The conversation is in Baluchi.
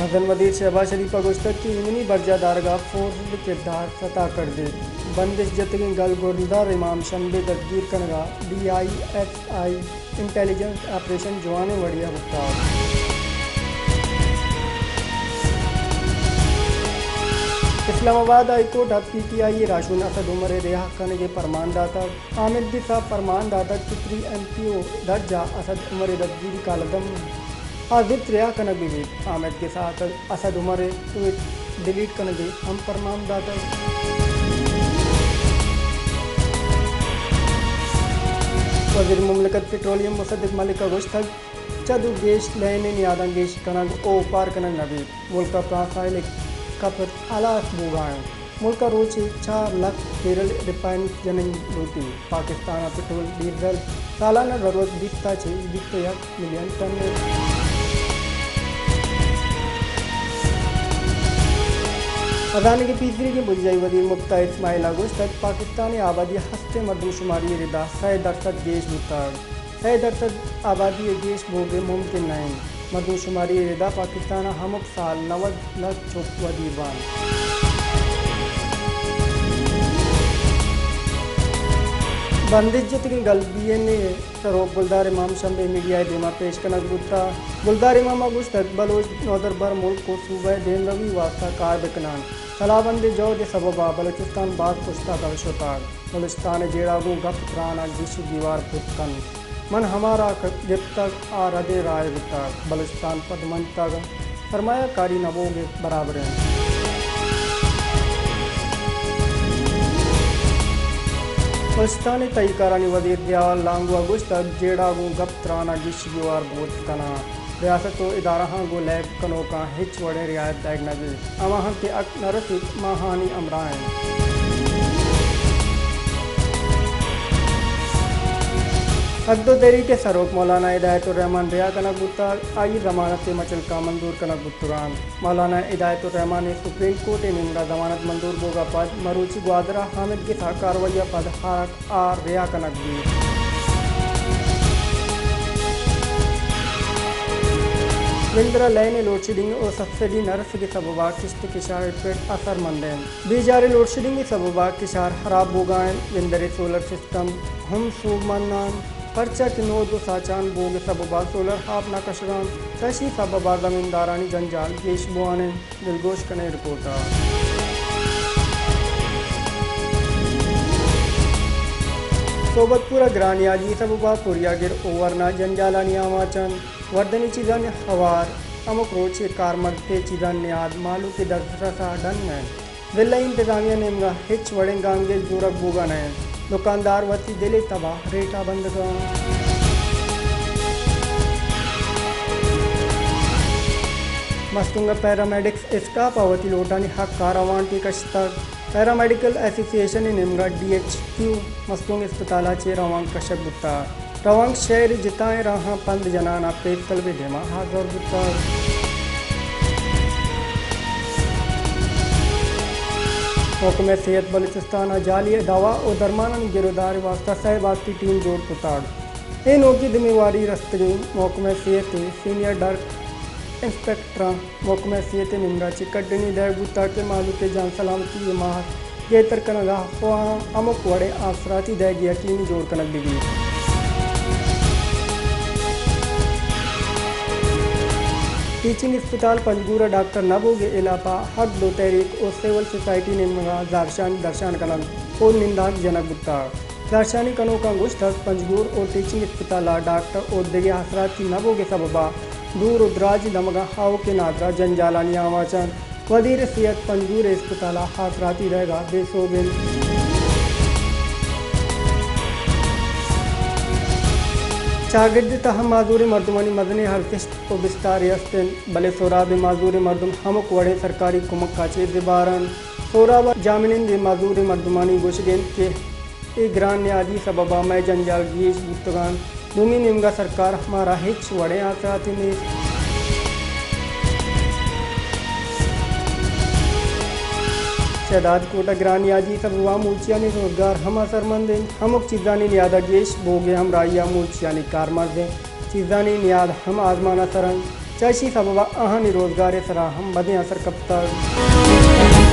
مزن وزیر شہباز شریف ءَ گوشتگ کہ ایمنی برجاہ دارگ ءَ فورس ءِ کردار ستا کڑدیت۔ بندش جتگیں گل گلزار امام شمبے دزگیر کنگ ءَ D I S I intelligence operation جوانیں وڑے ءَ بوتگ۔ اسلام آباد ہائی کورٹ ءَ پی ٹی آئی ءِ راہشون اسد عمر ءِ رہا کنگ ءِ پرمان داتگ۔ آمید گس ءَ پرمان داتگ کہ پری ایم پی او درج ءَ اسد عمر ءِ دزگیری کالعدم ءَ زوت رہا کنگ بہ بیت۔ آمید گس ءَ اسد عمر ءِ ٹویٹ ڈیلیٹ کنگ ءِ ہم پرمان داتگ۔ وزیر مملکت پٹرولیم مصدق ملک ءَ گوشتگ، چد ءُ گیش لین ءِ نیاداں گیش کنگ ءُ اوپار کنگ نہ بیت۔ ملک ءَ پراں ساحل ءِ کپت ہلاس بوگ ءَ انت۔ ملک ءَ روچے چار لکھ بیرل ریفائنڈ جنگ لوٹیت۔ پاکستان ءَ پٹرول ڈیزل سالانہ ضرورت بیست ءَ چہ بیست ءُ یک ملین ٹن انت۔ ہزانگ ءِ پیسریگیں بنجاہی وزیر مفتاح اسماعیل ءَ گوشتگ، پاکستان ءِ آبادی ءِ ہستیں مردم شماری ءِ ردا سئے درسد گیش بوتگ۔ سئے درسد آبادی ءِ گیش بوگ ممکن نہ انت۔ مردم شماری ءِ ردا پاکستان ءَ ہمک سال نود لکھ چک ودی بنت۔ بندش جتگیں گل بی این اے ءِ سروک گلزار امام شمبے میڈیا ءِ دیما پیش کنگ بوتگ۔ گلزار امام ءَ گوشتگ، بلوچ نودربر ملک ءُ صوبہ ءِ دیمروی ءِ واستہ کار بہ کن انت۔ تالابند ءِ جہد ءِ سبب ءَ بلوچستان باز پشت ءَ در شتگ۔ بلوچستان ءِ جیڑہ گوں گپ تران ءَ گیش ءُ گیوار بوت کنت۔ من ہما راہ کہ گپتگ، آ ردیں راہے بوتگ۔ بلوچستان پدمنتگ، سرمایہ کاری نہ بوگ ءِ برابر انت۔ بلوچستان ءِ تہی کارانی وزیر ضیاء لانگو ءَ گوشتگ، جیڑہ گوں گپ تران ءَ گیش ءُ گیوار بوت کناں۔ ریاست ءُ ادارہاں گوں لیب کنوکاں ہچ وڑیں رعایت دئیگ نہ بیت۔ آواہاں کہ حق نہ رسیت، ما آہانی ہمراہ ایں۔ حق دو تحریک ءِ سروک مولانا ہدایت الرحمان رہا کنگ بوتگ، آئی ءِ ضمانت ءِ مچلکاں منظور کنگ بوتگ انت۔ مولانا ہدایت الرحمان ءِ سپریم کورٹ ءِ نیمگ ءَ ضمانت منظور بوگ ءَ پد مروچی گوادر ءَ آمید گس ءَ کاروائی ءَ پد ہر آ رہا کنگ بیت۔ وندر ءَ لین ءِ لوڈشیڈنگ ءُ سبسڈی نہ رسگ ءِ سبب ءَ کشت ءُ کشار ءِ پٹ اثر مند انت۔ بیجار ءِ لوڈشیڈنگ ءِ سبب ءَ کشار ہراب بوگ ءَ انت۔ وندر ءِ سولر سسٹم ہم سوب مند انت، پرچا کہ نود ءُ ساچان بوگ ءِ سبب ءَ سولر آپ نہ کشگ ءَ انت، چہ اشی سبب ءَ زمیندارانی جنجال گیش بوان انت۔ دلگوش کنیں رپورٹ ءَ۔ صحبت پور ءَ گرانیاجی سبب ءَ پوریاگر ءُ ورنا جنجالانی آماچ انت۔ وردنی چیزانی ہوار ہمک روچ ءِ کارمرز ءِ چیزانی نیاد مہلوک ءِ دزرس ءَ ڈن انت۔ ضلعی انتظامیہ ءِ نیمگ ءَ ہچ وڑیں گامگیج زورگ بوگ ءَ نہ انت۔ دکاندار وتی دل ءِ تب ءَ ریٹ ءَ بندگ ءَ انت۔ مستونگ ءِ پیرامیڈکس اسٹاف ءَ وتی لوٹانی حق ءَ را وانٹے کشتگ۔ پیرامیڈیکل ایسوسی ایشن ءِ نیمگ ءَ ڈی ایچ کیو مستونگ اسپتال ءَ چہ روانک کشگ بوتگ۔ روانک شہر ءِ جتائیں راہاں پند جنان ءَ پیسلب ءِ دیما ہاتربوتگ۔ محکمہ صحت بلوچستان ءَ جعلی دوا ءُ درمانانی گرودار ءِ واستہ سئے باستی ٹیم جوڑ کتگ۔ اے نوکیں ذمہ واری رستگیں محکمہ صحت ءِ سینئر ڈرگ انسپکٹراں محکمہ صحت ءِ نیمگ ءَ چہ کڈنی دئیگ بوتگ کہ مہلوک ءِ جان سلامتی ءِ ماہر گہتر کنگ ءَ خواہاں ہمک وڑیں آسراتی دئیگ یقینی جوڑ کنگ بہ بیت۔ ٹیچنگ اسپتال پنجگور ءَ ڈاکٹر نہ بوگ ءِ ہلاپ ءَ حق دو تحریک ءُ سول سوسائٹی نیمگ ءَ زہرشانی درشان کنگ ءُ نندانک جنگ بوتگ۔ زہرشانی کنوکاں گوشتگ، پنجگور ءُ ٹیچنگ اسپتال ءَ ڈاکٹر ءُ دگہ آسراتی نہ بوگ ءِ سبب ءَ دور ءُ دراجیں دمگاں آؤکیں نادراہ جنجالانی آماچ انت۔ وزیر صحت پنجگور ءِ اسپتال ءَ آسراتی دئیگ ءَ بے سوب انت۔ چاگرد ءِ تہا معذوریں مردمانی مزنیں ارزشت ءُ بستارے است انت، بلے سہراب ءِ معذوریں مردم ہمک وڑیں سرکاری کمک ءَ چہ زبہر انت۔ سہراب ءِ جاہمنند ءِ معذوریں مردمانی گوشگ انت کہ اے گران نیادی سبب ءَ مئے جنجال گیش بوتگ انت۔ دومی نیمگ ءَ سرکار ءَ مارا ہچ وڑیں آسراتی نیست۔ شہداد کوٹ ءَ گران نیادی سبب ءَ مورچیانی روزگار ہم اثرمند انت۔ ہمک چیزانی نیاد ءَ گیش بوگ ءِ ہمراہی ءَ مورچیانی کارمرزیں چیزانی نیاد ہم آزمان ءَ سر انت۔ چہ اشی سبب ءَ آہانی روزگار ءِ سرا ہم بدیں اثر کپتگ۔